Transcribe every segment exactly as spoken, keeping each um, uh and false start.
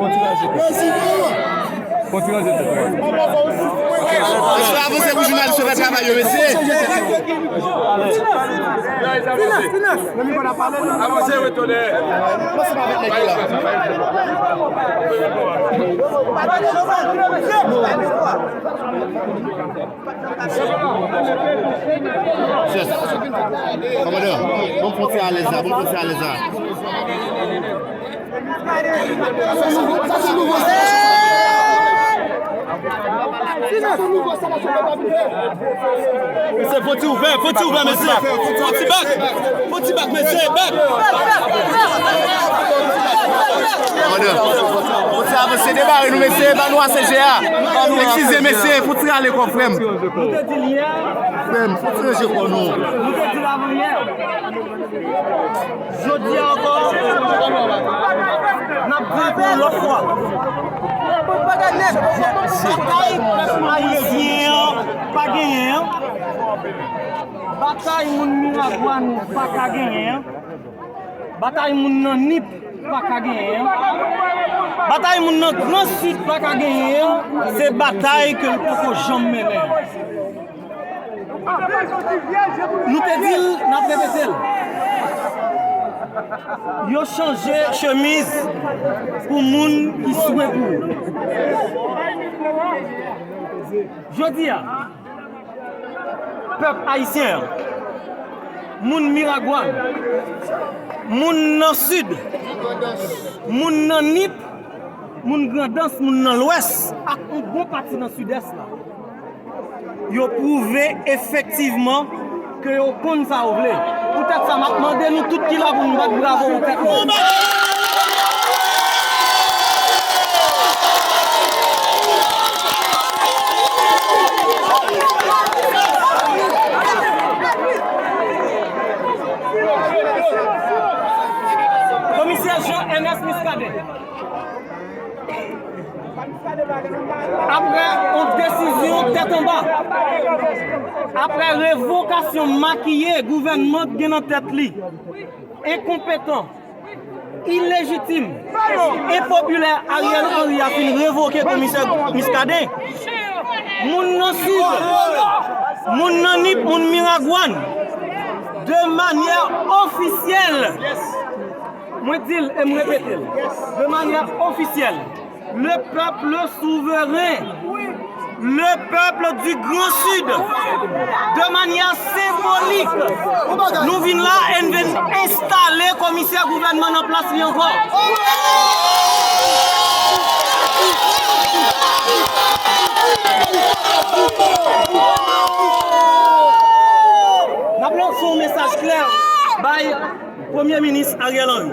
Kontinye jete. Kontinye jete. Mesye, avanse pou jounalis yo fè travay yo, mesye. Avanse, retounen. Yes. Kòmandan, bon, fon ti alèz la, bon, fon ti alèz la. Mesye, fon ti ouvè, fon ti ouvè, mesye. Fon ti bak. Fon ti bak, mesye, bak. Kòmandan, fon ti avanse, debare nou, mesye, ba nou ase je a. Eskize, mesye, fon ti rale kò, frè m. Frè m, fon ti ranje kò nou. Jodi a ankò, n ap di l pou yon lòt fwa. Batay pèp ayisyen an pa genyen an. Batay moun Miragwàn pa ka genyen an. Batay moun nan Nip pa ka genyen an. Batay moun nan Gran Sid pa ka genyen an. Se batay ke l poko janm mennen an. Nou te di l, n ap repete l. Yo chanje chemiz pou moun ki swen pou ou. Jodi a, pèp ayisyen an, moun Miragwàn, moun nan Sid, moun nan Nip, moun Grandans, moun nan Lwès ak yon bon pati nan Sidès la, yo pwouve efektivman ke yo konn sa yo vle. Poutèt sa, m ap mande nou tout ki la pou n bat bravo pou tèt nou. Komisè Jean Ernest Muscadin. Apre yon desizyon tèt anba, apre revokasyon makiye gouvènman k gen nan tèt li, enkonpetan, ilejitim, enpopilè Ariel Henry a fin revoke komisè Muscadin, moun nan Sid, moun nan Nip, moun Miragwàn, de manyè ofisyèl, mwen di l e m repete l, de manyè ofisyèl, le peuple souverain, le peuple du Grand Sud, de manyè senbolik, nou vin la e n vin enstale komisè gouvènman nan plas li ankò. N ap lanse yon mesaj klè bay Premye Minis Ariel Henry,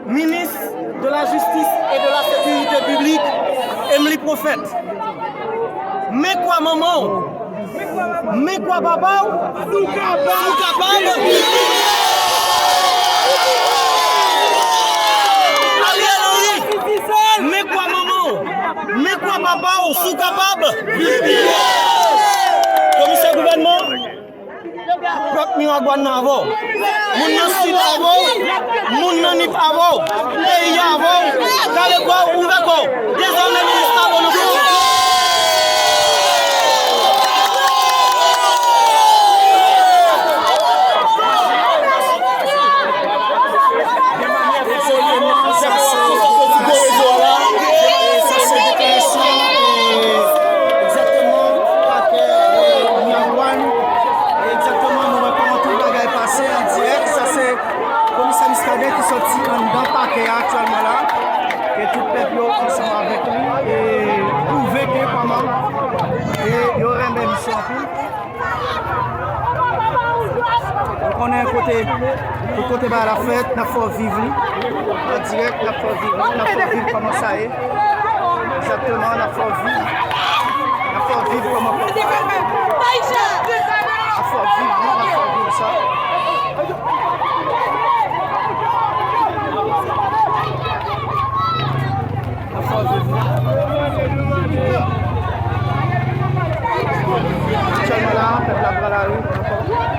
Minis de la Jistis e de la Sekirite Piblik Emmelie Prophète. Men kwa manman w, men kwa papa w, si w kapab, si w kapab. Ariel Henry, men kwa manman w, men kwa papa w, si w kapab. Komisè gouvènman, pèp Miragwàn nan avè w. Moun nan Sid avè w. Moun nan Nip avè w. Peyi a avè w. Kale kò w, ouvè kò w. Dezòmè minis la bon nou fè. Egzakteman, nou wè kòman tout bagay pase an dirèk. Sa se Komisè Muscadin ki soti anndan pakè a aktyèlman la, ke tout pèp yo ansanm avèk li, e pwouve ke kòman, e yo renmen misye anpil. Nou konnen kote, tout kote bagay la fèt, n ap fè w viv li. An dirèk, n ap fè w viv li, n ap fè w viv kòman sa ye. Egzakteman, n ap fè w viv. N ap fè w viv kòman pèp la. N ap fè w viv li, n ap fè w viv sa. N ap fè w viv li. Aktyèlman la, pèp la pran lari ankò.